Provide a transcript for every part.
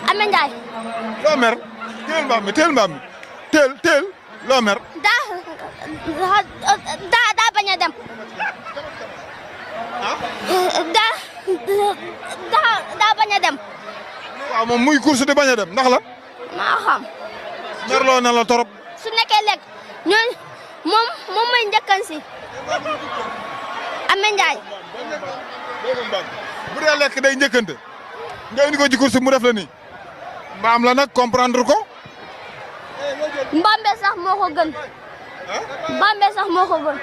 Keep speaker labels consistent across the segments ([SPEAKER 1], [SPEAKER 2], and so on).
[SPEAKER 1] Ame Njaay.
[SPEAKER 2] loo mer teel mbaam mi teel loo mer.
[SPEAKER 1] daa bañ a dem. daa bañ a dem.
[SPEAKER 2] waaw moom muy course di bañ a dem ndax la.
[SPEAKER 1] maa xam.
[SPEAKER 2] merloo na la torop.
[SPEAKER 1] su nekkee lekk ñooñu moom mooy njëkkan si. Ame Njaay.
[SPEAKER 2] bu dee lekk day njëkkante nga indi ko ci course mu def la nii mbaam la nag comprendre ko.
[SPEAKER 1] Mbambe sax moo ko gën. Mbambe sax moo ko gën.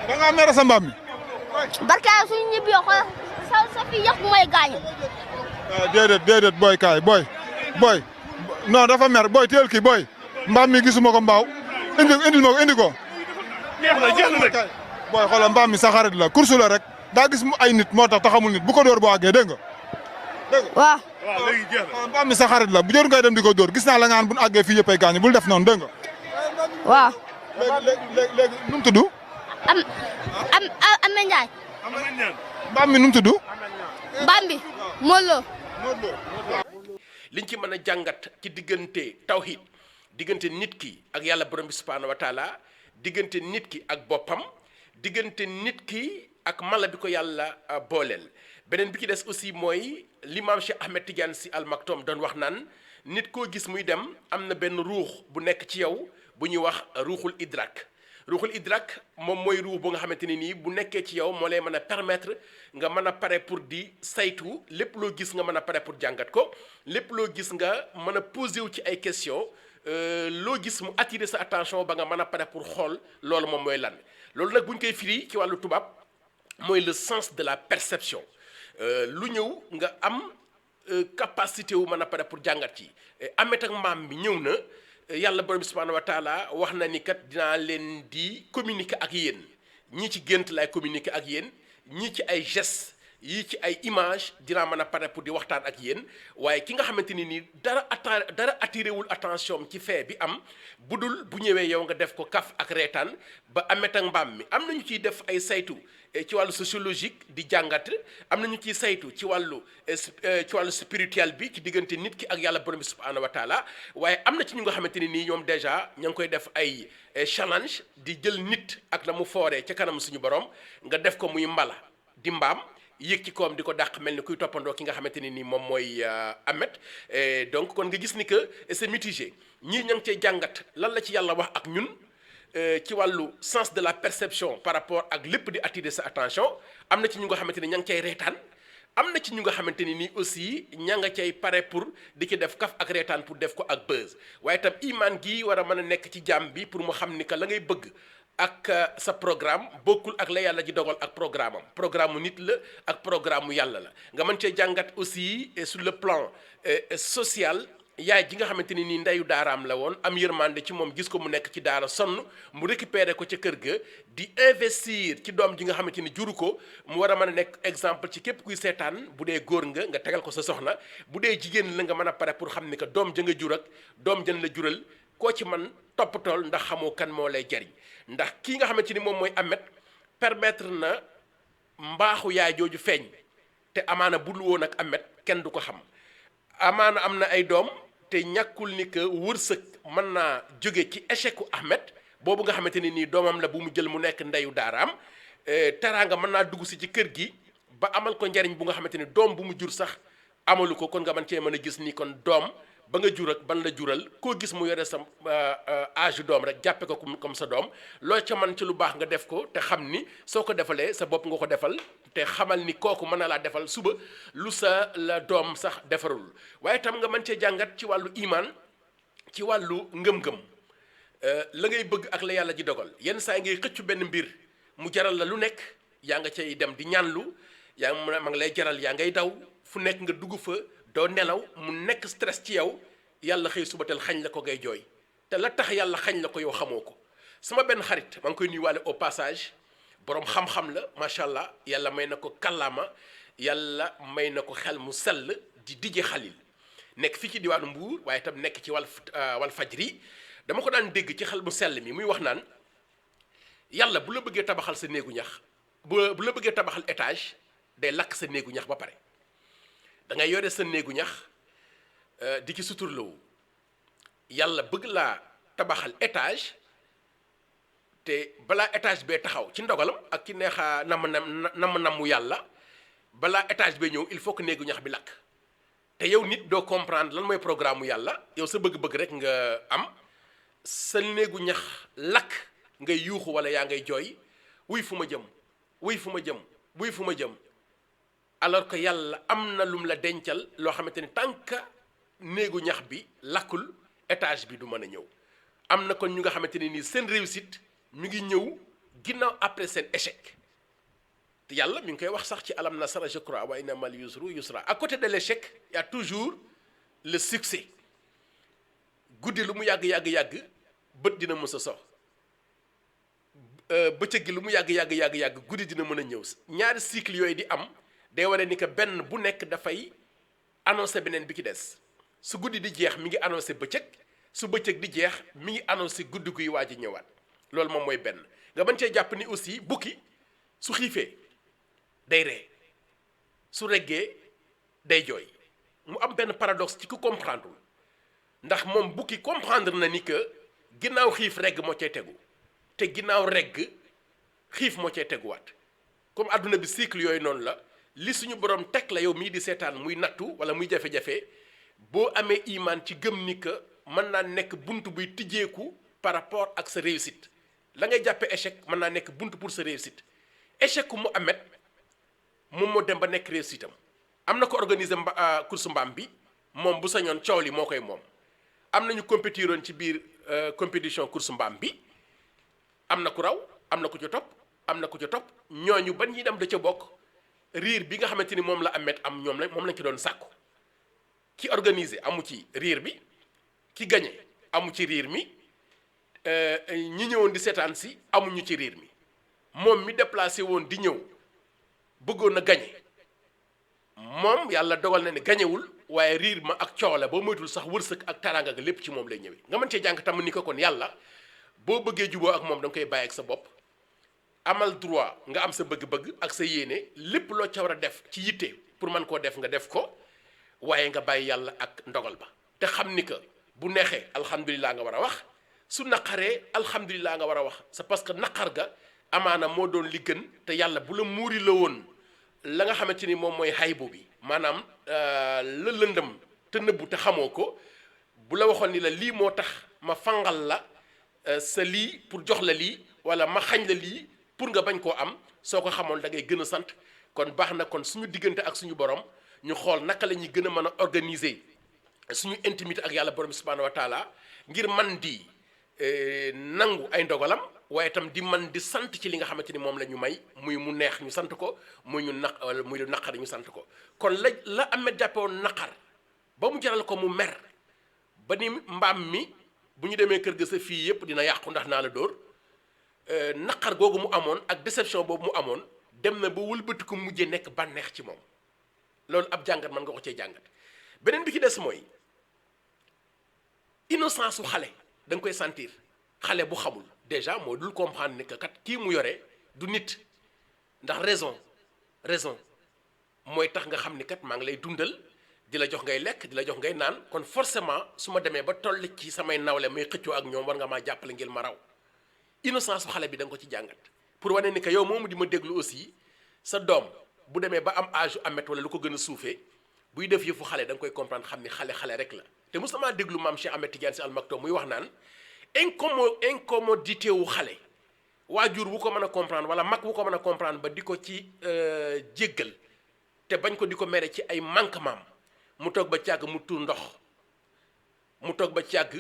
[SPEAKER 2] da ngaa mere sa mbaam mi.
[SPEAKER 1] barka suñu ñibbi yoo sa fi yëpp mooy gaañu.
[SPEAKER 2] déedéet booy kaay booy non dafa mer booy teel kii booy mbaam mi gisuma ko mbaaw indil ma ko indi ko.
[SPEAKER 3] jeex na nag.
[SPEAKER 2] booy xoolal mbaam mi sa xarit la course la rek daa gis mu ay nit moo tax taxamul nit bu ko dóor boo àggee dégg nga.
[SPEAKER 1] waaw.
[SPEAKER 3] waaw léegi jeex na.
[SPEAKER 2] mbaam mi sa xarit la bu jor ngay dem di ko dóor gis naa la nga naan bu ñu àggee fii yëpp ay gaañu bul def noonu dégg nga.
[SPEAKER 1] waaw.
[SPEAKER 2] léegi nu mu tudd.
[SPEAKER 1] Ame Njaay.
[SPEAKER 2] mbaam mi nu mu tudd.
[SPEAKER 1] Bambi Molo.
[SPEAKER 4] liñ ci mën a jàngat ci diggante tawhid diggante nit ki ak yàlla borom bi subhaanahu wa taala diggante nit ki ak boppam diggante nit ki ak mala bi ko yàlla booleel beneen bi ci des aussi mooy l'imam Cheikh Ahmed Tidiane Sy Al Maktoum doon wax naan nit koo gis muy dem am na benn ruux bu nekk ci yow bu ñuy wax ruuxul idrak moom mooy ruux bu nga xamante ne nii bu nekkee ci yow moo lay mën a permettre nga mën a pare pour di saytu lépp loo gis nga mën a pare pour jàngat ko lépp loo gis nga mën a posé wu ci ay questions loo gis mu attirer sa attention ba nga mën a pare pour xool loolu moom mooy lan loolu nag bu ñu koy firi ci wàllu tubaab mooy le sens de la perception lu ñëw nga am capacité wu mën a pare pour jàngat ci amet ak mbaam bi ñëw na yàlla borom bi subhanahu wa taala wax na ni kat dinaa leen di communiquer ak yéen ñii ci gént laay communiquer ak yéen ñii ci ay gestes yii ci ay image dinaa mën a pare pour di waxtaan ak yéen waaye ki nga xamante ni nii dara attiré wul attention ci fee bi am budul bu ñëwee yow nga def ko kaf ak reetaan ba amet ak mbaam mi am nañu ciy def ay saytu ci wàllu sociologique di jàngat am nañu ciy saytu ci wàllu spirituel bi ci diggante nit ki ak yàlla borom bi subhanahu wa taala waaye am na ci ñu nga xamante ni nii ñoom déjà ña ngi koy def ay challenge di jël nit ak la mu fooree ca kanam suñu borom nga def ko muy mbala di mbaam yéeg ci koom di ko dàq mel ni kuy toppandoo ki nga xamante ni nii moom mooy Ahmed donc kon nga gis ni que c'est mitigé ñii ña ngi cay jàngat lan la ci yàlla wax ak ñun ci wàllu sens de la perception par rapport ak lépp di attirer sa attention am na ci ñu nga xamante ni ña ngi cay reetaan am na ci ñu nga xamante ni nii aussi ña nga cay pare pour di ci def kaf ak reetaan pour def ko ak buzz waaye itam imaan gi war a mën a nekk ci jàmm bi pour mu xam ni que la ngay bëgg ak sa programme bokkul ak la yàlla ji dogal ak programme mu nit la ak programme mu yàlla la nga mën cee jàngat aussi sur le plan social yaay ji nga xamante ni nii ndeyu daaraam la woon am yërmande ci moom gis ko mu nekk ci daara sonn mu récupérer ko ca kër ga di investir ci doom ji nga xamante ni juru ko mu war a mën a nekk exemple ci képp kuy seetaan bu dee góor nga tegal ko sa soxna bu dee jigéen la nga mën a pare pour xam ni que doom ja nga jur ak doom jën la jural koo ci man toppatool ndax xamoo kan moo lay jariñ ndax kii nga xamante ni moom mooy Ahmed permettre na mbaaxu yaay jooju feeñ te amaana bu dul woon ak Ahmed kenn du ko xam amaana am na ay doom te ñàkkul ni que wërsëg mën naa jóge ci échec u Ahmed boobu nga xamante ni nii doomam la bu mu jël mu nekk ndeyu daaraam teraanga mën naa dugg si ci kër gi ba amal ko njariñ bu nga xamante ni doom bu mu jur sax amalu ko kon nga mën cee mën a gis ni kon doom ba nga jur ak ban la jural koo gis mu yore sa âge doom rek jàppe ko comme sa doom loo ca man ci lu baax nga def ko te xam ni soo ko defalee sa bopp nga ko defal te xamal ni kooku mën na laa defal suba lu sa la doom sax defarul waaye tam nga mën cee jàngat ci wàllu imaan ci wàllu ngëm-ngëm la ngay bëgg ak la yàlla ji dogal yenn saa yi ngay xëccu benn mbir mu jaral la lu nekk yaa nga cay dem di ñaanlu yaa ma ngi lay jaral yaa ngay daw fu nekk nga dugg fa doo nelaw mu nekk stress ci yow yàlla xëy subatel xañ la ko ngay jooy te la tax yàlla xañ la ko yow xamoo ko sama benn xarit maa ngi koy nuyuwaale au passage boroom xam-xam la macha allah yàlla may na ko kàllaama yàlla may na ko xel mu sell di DJ Khalil nekk fii ci diwaanu Mbuur waaye itam nekk ci wal fajri dama ko daan dégg ci xel mu sell mi muy wax naan yàlla bu la bëggee tabaxal sa néegu ñax bu la bëggee tabaxal étage day lakk sa néegu ñax ba pare da ngay yore sa néegu ñax di ci suturlawu yàlla bëgg laa tabaxal étage te balaa étage bee taxaw ci ndogalam ak ci neexaa namm yàlla balaa étage bee ñëw il faut que néegu ñax bi lakk te yow nit doo comprendre lan mooy programme mu yàlla yow sa bëgg-bëgg rek nga am sa néegu ñax lakk ngay yuuxu wala yaa ngay jooy wuy fu ma jëm wuy fu ma jëm wuy fu ma jëm alors que yàlla am na lum la dencal loo xamante ni tant que néegu ñax bi lakkul étage bi du mën a ñëw am na kon ñu nga xamante ne nii seen réussite mi ngi ñëw ginnaaw après seen échec te yàlla mi ngi koy wax sax ci alam nasara je crois wa inna mal yusru yusra à côté de l'échec il y a toujours le succès guddi lu mu yàgg bët dina mës a sox bëccëg gi lu mu yàgg guddi dina mën a ñëw ñaari cycle yooyu di am day wane ni que benn bu nekk dafay annoncé beneen bi ki des su guddi di jeex mi ngi annoncé bëccëg su bëccëg di jeex mi ngi annoncé guddi guy waaj a ñëwaat loolu moom mooy benn nga mën cee jàpp ni aussi bukki su xiifee day ree su reggee day jooy mu am benn paradoxe ci ku comprendre ndax moom bukki comprendre na ni que ginnaaw xiif regg moo cay tegu te ginnaaw regg xiif moo cay teguwaat comme adduna bi cycle yooyu noonu la li suñu borom teg la yow mii di seetaan muy nattu wala muy jafe-jafe boo amee imaan ci gëm ni que mën naa nekk bunt buy tijjeeku par rapport ak sa réussite la ngay jàppee échec mën naa nekk bunt pour sa réussite échec ku mu amet moom moo dem ba nekk réussite am na ko organiser course mbaam bi moom bu sañoon coow li moo koy moom am nañu compétiroon ci biir compétition course mbaam bi am na ku raw am na ku ca topp am na ku ca topp ñooñu ban ñi dem da ca bokk riir bi nga xamante ni moom la amet am ñoom la moom lañ ci doon sàkku ki organiser amu ci riir bi ki gañe amu ci riir mi ñi ñëwoon di seetaan si amuñu ci riir mi moom mi déplacé woon di ñëw bëggoon a gañe moom yàlla dogal na ne gañewul waaye riir ma ak coow la boo moytul sax wërsëg ak taraanga ga lépp ci moom lay ñëwee nga mën cee jàng tam ni ko kon yàlla boo bëggee juboo ak moom da nga koy bàyyi ak sa bopp amal droit nga am sa bëgg-bëgg ak sa yéene lépp loo ca war a def ci yitte pour mën koo def nga def ko waaye nga bàyyi yàlla ak ndogal ba te xam ni que bu neexee alhamdulilah nga war a wax su naqaree alhamdulilah nga war a wax c'est parce que naqar ga amaana moo doon li gën te yàlla bu la muuri la woon la nga xamante ni moom mooy xaybu bi maanaam la lëndëm te nëbbu te xamoo ko bu la waxoon ni la lii moo tax ma fangal la sa lii pour jox la lii wala ma xañ la lii pour nga bañ koo am soo ko xamoon da ngay gën a sant kon baax na kon suñu diggante ak suñu borom ñu xool naka la ñuy gën a mën a organiser suñu intimité ak yàlla borom subhanahu wa taala ngir man di nangu ay ndogalam waaye itam di man di sant ci li nga xamante ni moom la ñu may muy mu neex ñu sant ko muy ñu muy lu naqar ñu sant ko kon la amet jàppe woon naqar ba mu jaral ko mu mer ba ni mbaam mi bu ñu demee kër ga sa fii yépp dina yàqu ndax naa la dóor naqar googu mu amoon ak déception boobu mu amoon dem na ba wëlbati ko mujjee nekk bànneex ci moom loolu ab jàngat mën nga ko cee jàngat beneen bi ci des mooy innocence su xale da nga koy sentir xale bu xamul déjà moo dul comprendre ni que kat kii mu yore du nit ndax raison mooy tax nga xam ni kat maa ngi lay dundal di la jox ngay lekk di la jox ngay naan kon forcément su ma demee ba toll ci samay nawle may xëccoo ak ñoom war nga maa jàppale ngir ma raw innocence su xale bi da nga ko ci jàngat pour wane ni que yow moomu di ma déglu aussi sa doom bu demee ba am âge amet wala lu ko gën a suufee buy def yëfu xale da nga koy comprendre xam ni xale rek la te mos namaa déglu maam Cheikh Ahmed Tidiane Sy Al Maktoum muy wax naan incommodité wu xale waajur wu ko mën a comprendre wala mag wu ko mën a comprendre ba di ko ci jéggal te bañ ko di ko mere ci ay manquement mu toog ba càgg mu tuur ndox mu toog ba càgg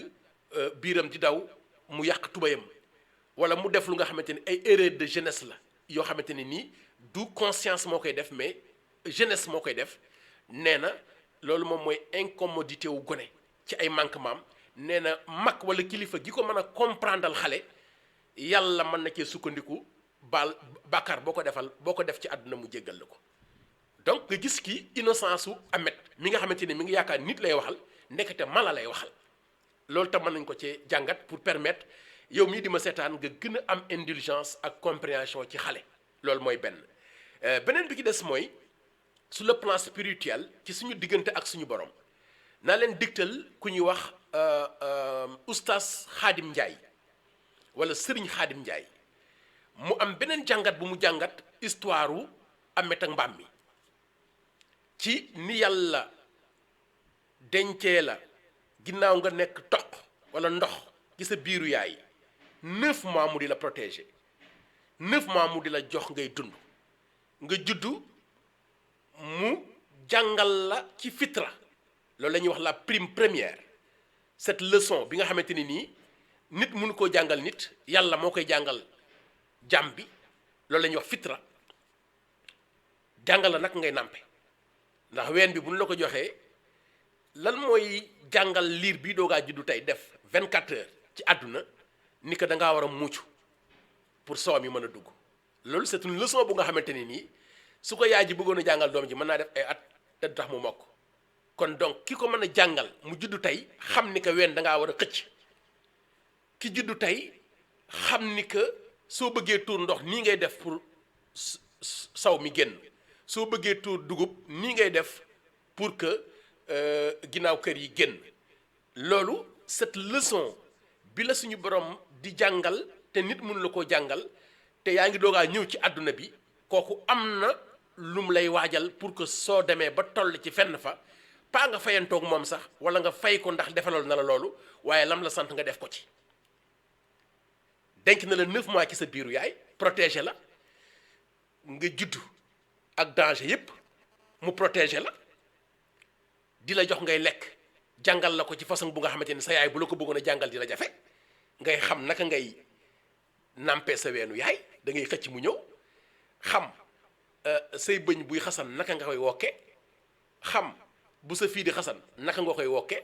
[SPEAKER 4] biiram di daw mu yàq tubayam wala mu def lu nga xamante ni ay erreur de jeunesse la yoo xamante ni nii du conscience moo koy def mais jeunesse moo koy def nee na loolu moom mooy incommodité wu gone ci ay manquement nee na mag wala kilifa gi ko mën a comprendre xale yàlla mën na cee sukkandiku baal bàkkaar boo ko def ci àdduna mu jéggal la ko donc nga gis ki innocence su amet mi nga xamante ni mi ngi yaakaar nit lay waxal ndekete mala lay waxal loolu tam mën nañ ko ci jàngat pour permettre yow mii di ma seetaan nga gën a am indulgence ak compréhension ci xale loolu mooy benn beneen bi ci des mooy sur le plan spirituel ci suñu diggante ak suñu borom naa leen digtal ku ñuy wax oustaz Xaadim Njaay wala sëriñ Xaadim Njaay mu am beneen jàngat bu mu jàngat histoire u Amet ak mbaam mi ci ni yàlla dencee la ginnaaw nga nekk toq wala ndox ci sa biiru yaay 9 mois mu di la protéger 9 mois mu di la jox ngay dund nga juddu mu jàngal la ci fitra loolu la ñuy wax la prime première cette leçon bi nga xamante ni nii nit mënu koo jàngal nit yàlla moo koy jàngal jàmm bi loolu la ñuy wax fitra jàngal la nag ngay nàmpe ndax ween bi bu ñu la ko joxee lan mooy jàngal liir bi doogaa juddu tey def 24 heures ci àdduna ni que da ngaa war a mucc pour soow mi mën a dugg loolu c'est une leçon bu nga xamante ni nii su ko yaay ji bëggoon a jàngal doom ji mën naa def ay at te du tax mu mokk kon donc ki ko mën a jàngal mu juddu tey xam ni que ween da ngaa war a xëcc ki juddu tey xam ni que soo bëggee tuur ndox nii ngay def pour saw mi génn soo bëggee tuur dugub nii ngay def pour que ginnaaw kër yi génn loolu cette leçon bi la suñu borom di jàngal te nit mënu la koo jàngal te yaa ngi doogaa ñëw ci àdduna bi kooku am na lu mu lay waajal pour que soo demee ba toll ci fenn fa paa nga fayantoog moom sax wala nga fay ko ndax defalool na la loolu waaye lam la sant nga def ko ci denc na la 9 mois ci sa biiru yaay protéger la nga juddu ak danger yépp mu protéger la di la jox ngay lekk jàngal la ko ci façon bu nga xamante ni sa yaay bu la ko bëggoon a jàngal di la jafe ngay xam naka ngay nampé sa weenu yaay da ngay xëcc mu ñëw xam say bëñ buy xasan naka nga koy wokke xam bu sa fii di xasan naka nga koy wokke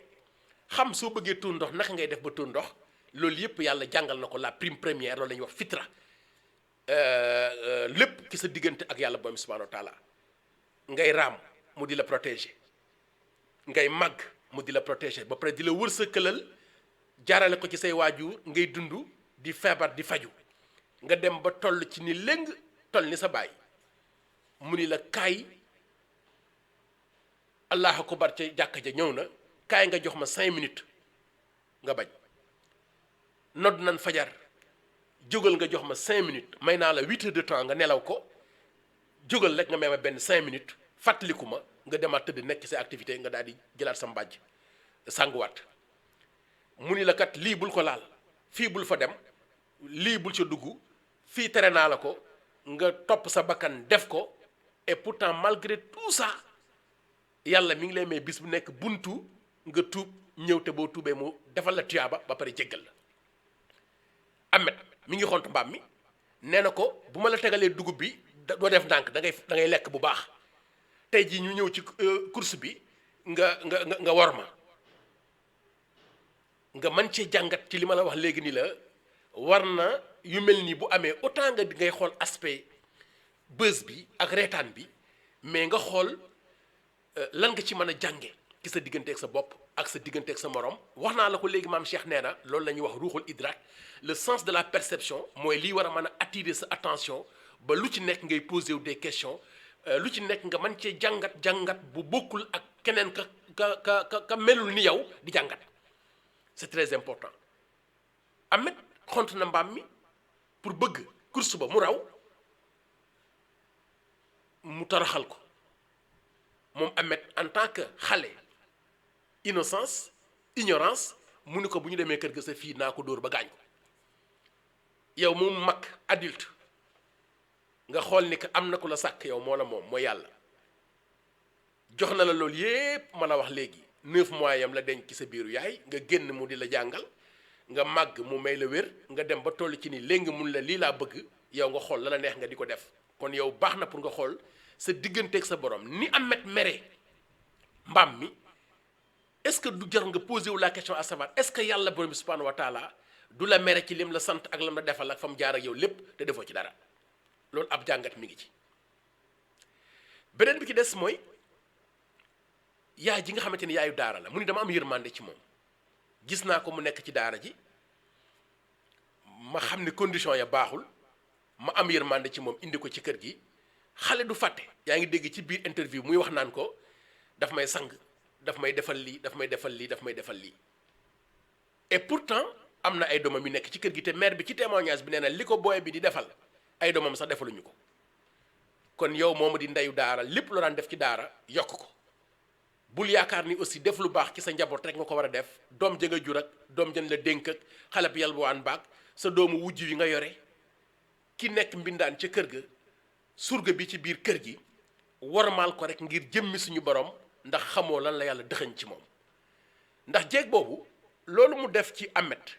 [SPEAKER 4] xam soo bëggee tuur ndox naka ngay def ba tuur ndox loolu yépp yàlla jàngal na ko la prime première loolu la ñuy wax fitra lépp ci sa diggante ak yàlla borom subhanahu wa taala ngay raam mu di la protéger ngay màgg mu di la protéger ba pare di la wërsëkalal jaarale ko ci say waajur ngay dund di feebar di faju nga dem ba toll ci ni léng toll ni sa baay mu ni la kaay allahu akbar ca jàkka ja ñëw na kaay nga jox ma 5 minutes nga bañ nodd nan fajar jógal nga jox ma 5 minutes may naa la 8 heures de temps nga nelaw ko jógal rek nga may ma benn 5 minutes fàttaliku ma nga demaat tëdd nekk ci sa activité nga daal di jëlaat sa mbàjj sànguwaat mu ni la kat lii bul ko laal fii bul fa dem lii bul ca dugg fii tere naa la ko nga topp sa bakkan def ko et pourtant malgré tout ça yàlla mi ngi lay may bis bu nekk buntu nga tuub ñëw te boo tuubee mu defal la tuyaaba ba pare jéggal la Amet mi ngi xont mbaam mi nee na ko bu ma la tegalee dugub bi doo def ndànk da ngay lekk bu baax tey jii ñu ñëw ci course bi nga war ma nga mën cee jàngat ci li ma la wax léegi ni la war na yu mel nii bu amee autant nga ngay xool aspect bës bi ak reetaan bi mais nga xool lan nga ci mën a jànge ci sa digganteeg sa bopp ak sa digganteeg sa morom wax naa la ko léegi maam Cheikh nee na loolu la ñuy wax ruuxul idrak le sens de la perception mooy lii war a mën a attirer sa attention ba lu ci nekk ngay poser wu des questions lu ci nekk nga mën cee jàngat bu bokkul ak keneen ka melul ni yow di jàngat c'est très important Amet xont na mbaam mi pour bëgg course ba mu raw mu taraxal ko moom Amet en tant que xale innocence ignorance mu ni ko bu ñu demee kër ga sa fii naa ko dóor ba gaañ ko yow moom mag adulte nga xool ni que am na ku la sàkk yow moo la moom mooy yàlla jox na la loolu yépp ma la wax léegi 9 mois yam la denc ci sa biiru yaay nga génn mu di la jàngal nga màgg mu may la wér nga dem ba toll ci ni léegi mun la lii laa bëgg yow nga xool la la neex nga di ko def kon yow baax na pour nga xool sa digganteeg sa borom ni Amet mere mbaam mi est-ce que du jar nga posé wu la question à savoir est-ce que yàlla borom bi subhanahu wa taala du la mere ci lim la sant ak lam la defal ak fa mu jaar ak yow lépp te defoo ci dara loolu ab jàngat mi ngi ci beneen bi ci des mooy yaay ji nga xamante ni yaayu daara la mu ni dama am yërmande ci moom gis naa ko mu nekk ci daara ji ma xam ne condition ya baaxul ma am yërmande ci moom indi ko ci kër gi xale du fàtte yaa ngi dégg ci biir interview muy wax naan ko daf may sang daf may defal lii daf may defal lii daf may defal lii et pourtant am na ay doomam yu nekk ci kër gi te mère bi ci témoignage bi nee na li ko booy bi di defal ay doomam sax defaluñu ko kon yow moomu di ndeyu daara lépp loo daan def ci daara yokk ko bul yaakaar ni aussi def lu baax ci sa njaboot rek nga ko war a def doom jë nga jur ak doom jën la dénk ak xale bi yalwaan baag sa doomu wujj yi nga yore ki nekk mbindaan ca kër ga surga bi ci biir kër gi warmaal ko rek ngir jëmmi suñu borom ndax xamoo lan la yàlla dëxañ ci moom ndax jeeg boobu loolu mu def ci Ameth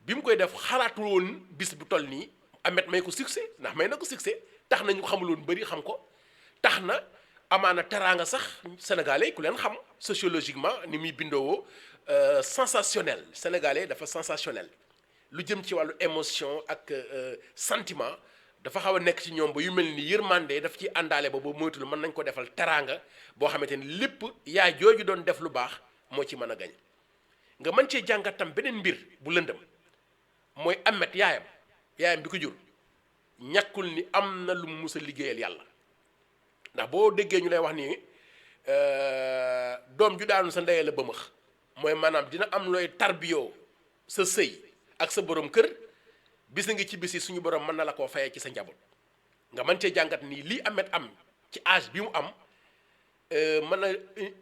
[SPEAKER 4] bi mu koy def xalaatul woon bis bu toll nii Ameth may ko succès ndax may na ko succès tax na ñu xamul woon bëri xam ko tax na amaana teraanga sax sénégalais ku leen xam sociologiquement ni muy bindoo sensationnel sénégalais dafa sensationnel lu jëm ci wàllu émotion ak sentiment dafa xaw a nekk ci ñoom ba yu mel ni yërmande daf ci àndaale ba boobu moytul mën nañ ko defal teraanga boo xamante ni lépp yaay jooju doon def lu baax moo ci mën a gañ nga mën cee jàngatam beneen mbir bu lëndëm mooy Ameth yaayam bi ko jur ñàkkul ni am na lu mu mus a liggéeyal yàlla ndax boo déggee ñu lay wax ni doom ju daanu sa ndey la bëmëx mooy maanaam dina am looy tarbiyoo sa sëy ak sa borom kër bis ngi ci bis yi suñu borom mën na la koo fayee ci sa njaboot nga mën cee jàngat nii lii Ameth am ci âge bi mu am mën na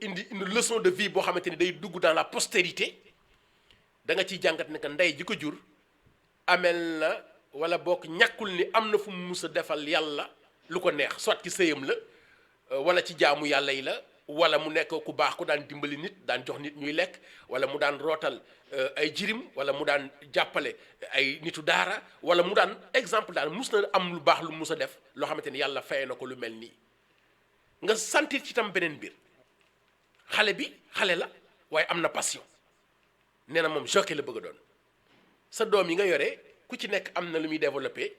[SPEAKER 4] indi une leçon de vie boo xamante ni day dugg dans la postérité da nga ciy jàngat ne que ndey ji ko jur amel na wala bokk ñàkkul ni am na fu mu mus a defal yàlla lu ko neex soit ci sëyam la wala ci jaamu yàlla yi la wala mu nekk ku baax ku daan dimbali nit daan jox nit ñuy lekk wala mu daan rootal ay jirim wala mu daan jàppale ay nitu daara wala mu daan exemple daal mus na am lu baax lu mus a def loo xamante ni yàlla fay na ko lu mel nii nga sentir ci tam beneen mbir xale bi xale la waaye am na passion nee na moom jockey la bëgg a doon sa doom yi nga yore ku ci nekk am na lu muy développé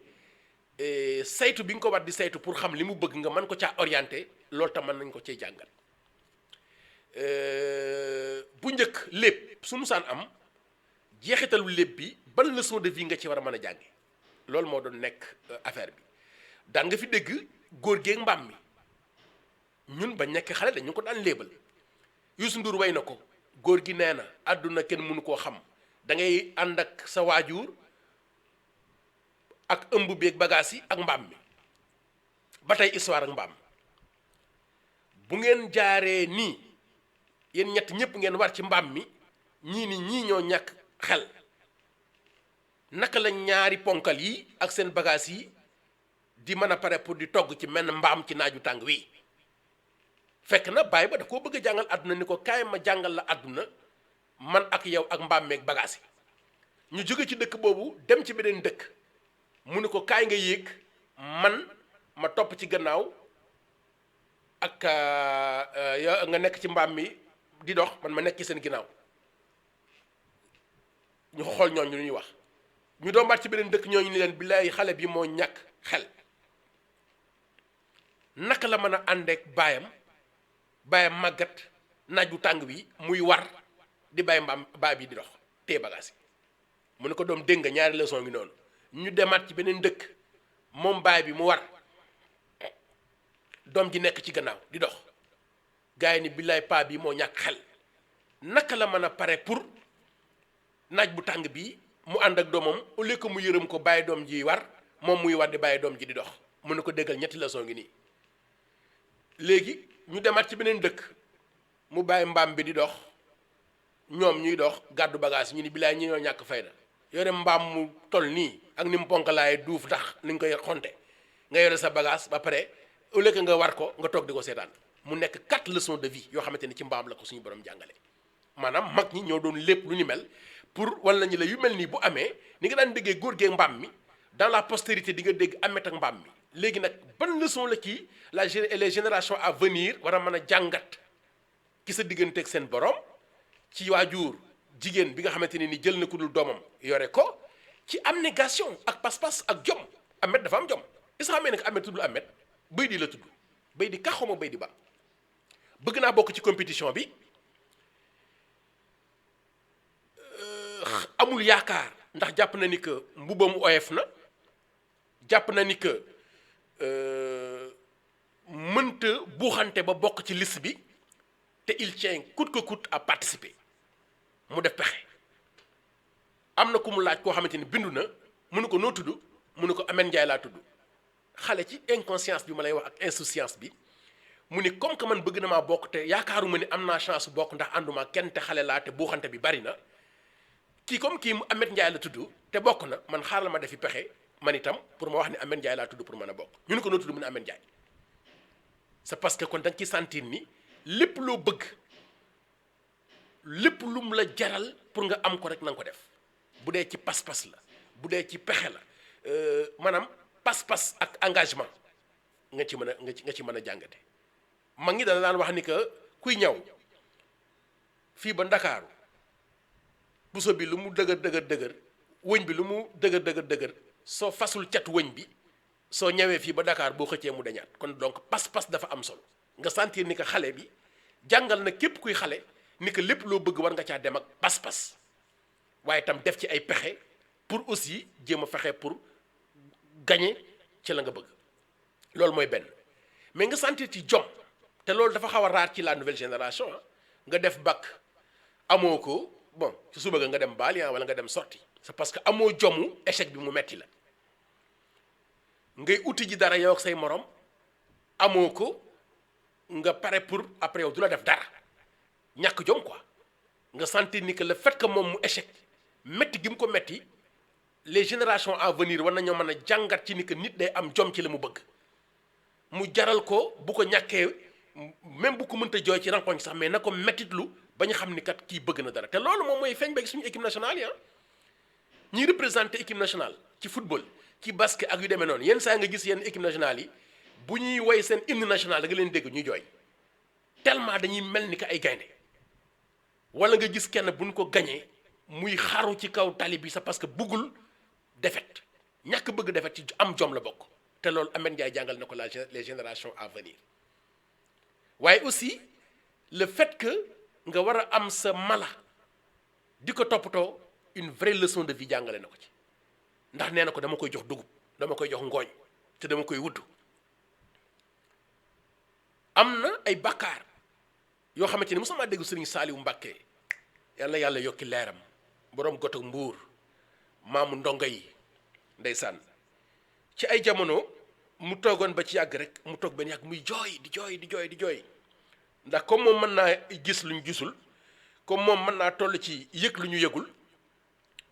[SPEAKER 4] saytu bi nga ko war di saytu pour xam li mu bëgg nga mën ko caa orienté loolu tam mën nañ ko cee jàngal bu njëkk lépp su musaan am jeexitalu lépp bi ban leçon de vie nga ci war a mën a jànge loolu moo doon nekk affaire bi daan nga fi dégg góor geeg mbaam mi ñun ba nekk xale dañu ko daan léebal Youssou Ndour way na ko góor gi nee na àdduna kenn mënu koo xam da ngay ànd ak sa waajur ak ëmb beeg bagages yi ak mbaam mi ba tey histoire ak mbaam bu ngeen jaaree nii yéen ñett ñëpp ngeen war ci mbaam mi ñii ñoo ñàkk xel naka la ñaari ponkal yi ak seen bagages yi di mën a pare pour di togg ci menn mbaam ci naaju tàng wi fekk na bàyyi ba da koo bëgg a jàngal àdduna ni ko kaay ma jàngal la àdduna man ak yow ak mbaam meeg bagages yi ñu jóge ci dëkk boobu dem ci beneen dëkk mu ni ko kaay nga yéeg man ma topp ci gannaaw ak nga nekk ci mbaam mi di dox man ma nekk ci seen ginnaaw ñu xool ñooñu lu ñuy wax ñu doombaat ci beneen dëkk ñooñu ni leen billaay xale bi moo ñàkk xel naka la mën a àndeek baayam màggat naaj bu tàng bi muy war di bàyyi mbaam baay bi di dox téye bagaas yi mu ne ko doom dégg nga ñaari leçon ngi noonu ñu demaat ci beneen dëkk moom baay bi mu war doom ji nekk ci gannaaw di dox gars yi ni billaay paa bi moo ñàkk xel naka la mën a pare pour naaj bu tàng bi mu ànd ak doomam au lieu que mu yërëm ko bàyyi doom ji war moom muy war di bàyyi doom ji di dox mu ne ko déggal ñetti leçon ngi nii léegi ñu demaat ci beneen dëkk mu bàyyi mbaam bi di dox ñoom ñuy dox gàddu bagage ñu ni billaay ñi ñoo ñàkk fayda yore mbaam mu toll nii ak ni mu ponkalaay duuf tax ni nga koy xonte nga yore sa bagage ba pare au lieu que nga war ko nga toog di ko seetaan mu nekk 4 leçons de vie yoo xamante ni ci mbaam la ko suñu borom jàngale maanaam mag ñi ñoo doon lépp lu ni mel pour wala ñu la yu mel nii bu amee ni nga daan déggee góor gee mbaam mi dans la postérité di nga dégg Ameth ak mbaam mi léegi nag ban leçon la ci les générations à venir war a mën a jàngat ki sa diggante ak seen borom ci waajur jigéen bi nga xamante ne ni jël na ku dul doomam yore ko ci abnégation ak pas-pas ak jom Ameth dafa am jom is xamee nag Ameth tuddul Ameth bay di la tudd bay di kaxuma bay di ba bëgg naa bokk ci compétition bi amul yaakaar ndax jàpp na ni que mbubam oyof na jàpp na ni que mënta buuxante ba bokk ci liste bi te il tient coûte que coûte à participer mu def pexe am na ku mu laaj koo xamante ni bindu na mu ne ko noo tudd mu ne ko Ameth Ndiaye laa tudd xale ci inconscience bi ma lay wax ak insouciance bi mu ni comme que man bëgg na maa bokk te yaakaaruma ni am naa chance bokk ndax ànduma kenn te xale laa te buuxante bi bari na kii comme kii Ameth Ndiaye la tudd te bokk na man xaaral ma defi pexe man itam pour ma wax ni Ameth Ndiaye laa tudd pour mën a bokk ñu ne ko noo tudd mu ne Ameth Ndiaye c'est parce que kon da nga ciy sentir ni lépp loo bëgg lépp lum la jaral pour nga am ko rek na nga ko def bu dee ci pas-pas la bu dee ci pexe la maanaam pas-pas ak engagement nga ci mën a nga ci mën a jàngate mag ñi dana daan wax ni que kuy ñaw fii ba Ndakaaru puso bi lu mu dëgër wëñ bi lu mu dëgër soo fasul cat wëñ bi soo ñawee fii ba Dakar boo xëccee mu dañaat kon donc pas-pas dafa am solo nga sentir ni que xale bi jàngal na képp kuy xale ni que lépp loo bëgg war nga caa dem ak pas-pas waaye itam def ci ay pexe pour aussi jéem a fexe pour gagner ci la nga bëgg loolu mooy benn mais nga sentir ci jom te loolu dafa xaw a raar ci la nouvelle génération nga def bac amoo ko bon ci suba nga dem baali wala nga dem sorti c'est parce que amoo jomu échec bi mu metti la ngay uti ji dara yow ak say morom amoo ko nga pare pour après yow du la def dara ñàkk jom quoi nga sentir ni que le fait que moom mu échec metti gi mu ko metti les générations à venir war nañoo mën a jàngat ci ni que nit day am jom ci la mu bëgg mu jaral ko bu ko ñàkkee même bu ko mënta jooy ci rankoñ sax mais na ko mettitlu ba ñu xam ni kat kii bëgg na dara te loolu moom mooy feeñ ba suñu équipe nationale yi ñiy représenté équipe nationale ci football ci basket ak yu demee noonu yenn saa nga gis yenn équipe nationale yi bu ñuy woy seen hymne national da nga leen dégg ñuy jooy tellement dañuy mel ni que ay gaynde wala nga gis kenn buñ ko gañee muy xaru ci kaw tali bi sax parce que bëggul défaite ñàkk bëgg défaite ci am jom la bokk te loolu Ameth Ndiaye jàngal na ko les générations à venir waaye aussi le fait que nga war a am sa mala di ko toppatoo une vraie leçon de vie jàngale na ko ci ndax nee na ko dama koy jox dugub dama koy jox ngooñ te dama koy wudd am na ay bakkaar yoo xamante ni mosuma dégg Sëriñ Saaliwu Mbàkke yàlla yokki leeram boroom goto mbuur maamu ndongo yi ndeysaan ci ay jamono mu toogoon ba ci yàgg rek mu toog benn yàgg muy jooy di jooy ndax comme moom mën naa gis lu ñu gisul comme moom mën naa toll ci yëg lu ñu yëgul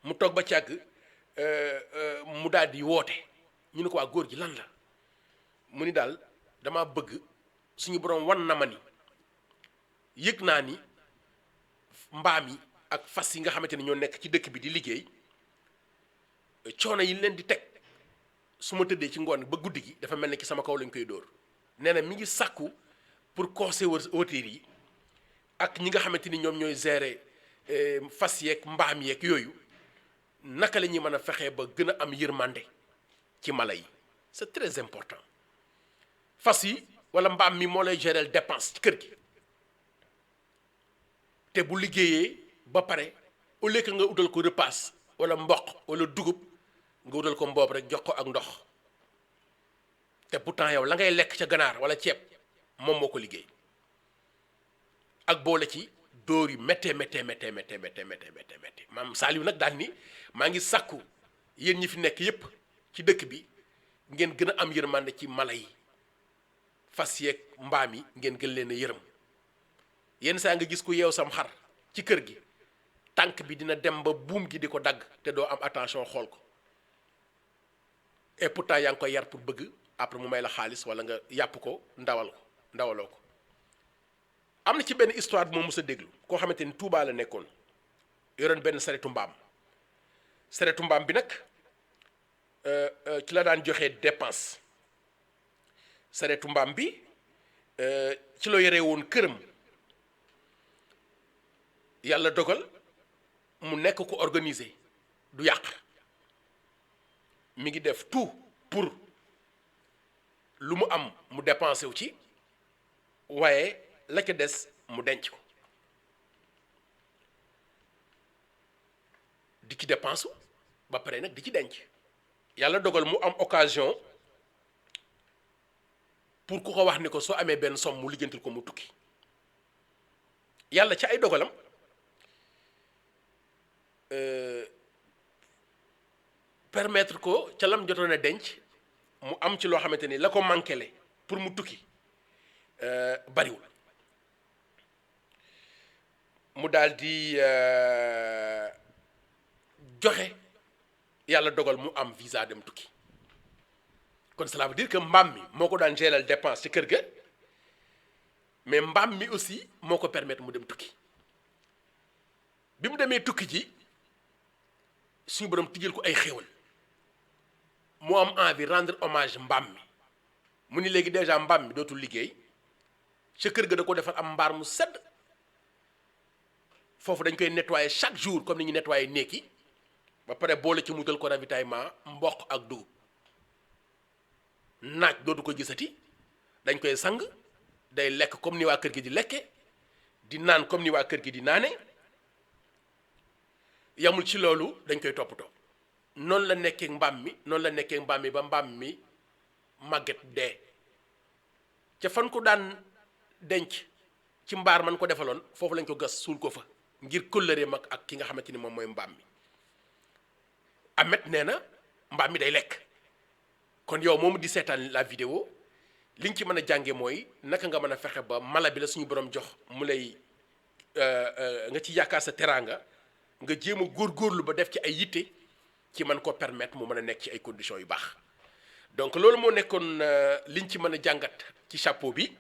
[SPEAKER 4] mu toog ba ci yàgg mu daal di woote ñu ne ko waa góor gi lan la mu ni daal dama bëgg suñu borom wan na ma ni yëg naa ni mbaam yi ak fas yi nga xamante ni ñoo nekk ci dëkk bi di liggéey coono yi leen di teg su ma tëddee ci ngoon ba guddi gi dafa mel ni ki sama kaw lañ koy dóor nee na mi ngi sàkku pour conservateurs yi ak ñi nga xamante ni ñoom ñooy gérer fas yeeg mbaam yeeg yooyu naka la ñuy mën a fexee ba gën a am yërmande ci mala yi c'est très important fas yi wala mbaam mi moo lay gérer dépense ci kër gi te bu liggéeyee ba pare au lieu que nga utal ko repas wala mboq wala dugub nga utal ko mboob rek jox ko ak ndox te pourtant yow la ngay lekk ca ganaar wala ceeb moom moo ko liggéey ak boole ci dóor yu méttee maam Saliou nag daan ni maa ngi sàkku yéen ñi fi nekk yépp ci dëkk bi ngeen gën a am yërmande ci mala yi fas yeeg mbaam yi ngeen gën leen a yërëm yenn saa nga gis ku yeew sam xar ci kër gi tànk bi dina dem ba buum gi di ko dagg te doo am attention xool ko et pourtant yaa ngi koy yar pour bëgg après mu may la xaalis wala nga yàpp ko ndawaloo ko am na ci benn histoire bu ma mës a déglu koo xamante ni Touba la nekkoon yoroon benn saretu mbaam bi nag ci la daan joxe dépense saretu mbaam bi ci la yore woon këram yàlla dogal mu nekk ko organisé du yàq mi ngi def tout pour lu mu am mu dépensé wu ci waaye la ca des mu denc ko di ci dépense ba pare nag di ci denc yàlla dogal mu am occasion pour ku ko wax ni ko soo amee benn somme mu lijjantil ko mu tukki yàlla ci ay dogalam permettre ko ca lam jotoon a denc mu am ci loo xamante ni la ko manqué le pour mu tukki bariwul mu daal di joxe yàlla dogal mu am visa dem tukki kon cela veut dire que mbaam mi moo ko daan gérer dépense ci kër ga mais mbaam mi aussi moo ko permettre mu dem tukki bi mu demee tukki ji suñu borom tijjal ko ay xéewal mu am envie rendre hommage mbaam mi mu ni léegi déjà mbaam mi dootul liggéey ca kër ga da ko defar am mbaar mu sedd foofu dañ koy nettoyer chaque jour comme ni ñu nettoyer néeg yi ba pare boole ci mutal ko ravitaillement mboq ak dugub naaj dootu ko gisati dañ koy sang day lekk comme ni waa kër gi di lekke di naan comme ni waa kër gi di naane yamul ci loolu dañ koy toppatoo noonu la nekkee mbaam mi ba mbaam mi màgget dee ca fan ko daan denc ci mbaar man ko defaloon foofu lañ ko gas suul ko fa ngir kóllëre mag ak ki nga xamante ni moom mooy mbaam mi Amet nee na mbaam mi day lekk kon yow moomu di seetaan la vidéo li nga ci mën a jànge mooy naka nga mën a fexe ba mala bi la suñu borom jox mu lay nga ci yaakaar sa teraanga nga jéem a góorgóorlu ba def ci ay yitte ci mën ko permettre mu mën a nekk ci ay conditions yu baax donc loolu moo nekkoon liñ ci mën a jàngat ci chapeau bi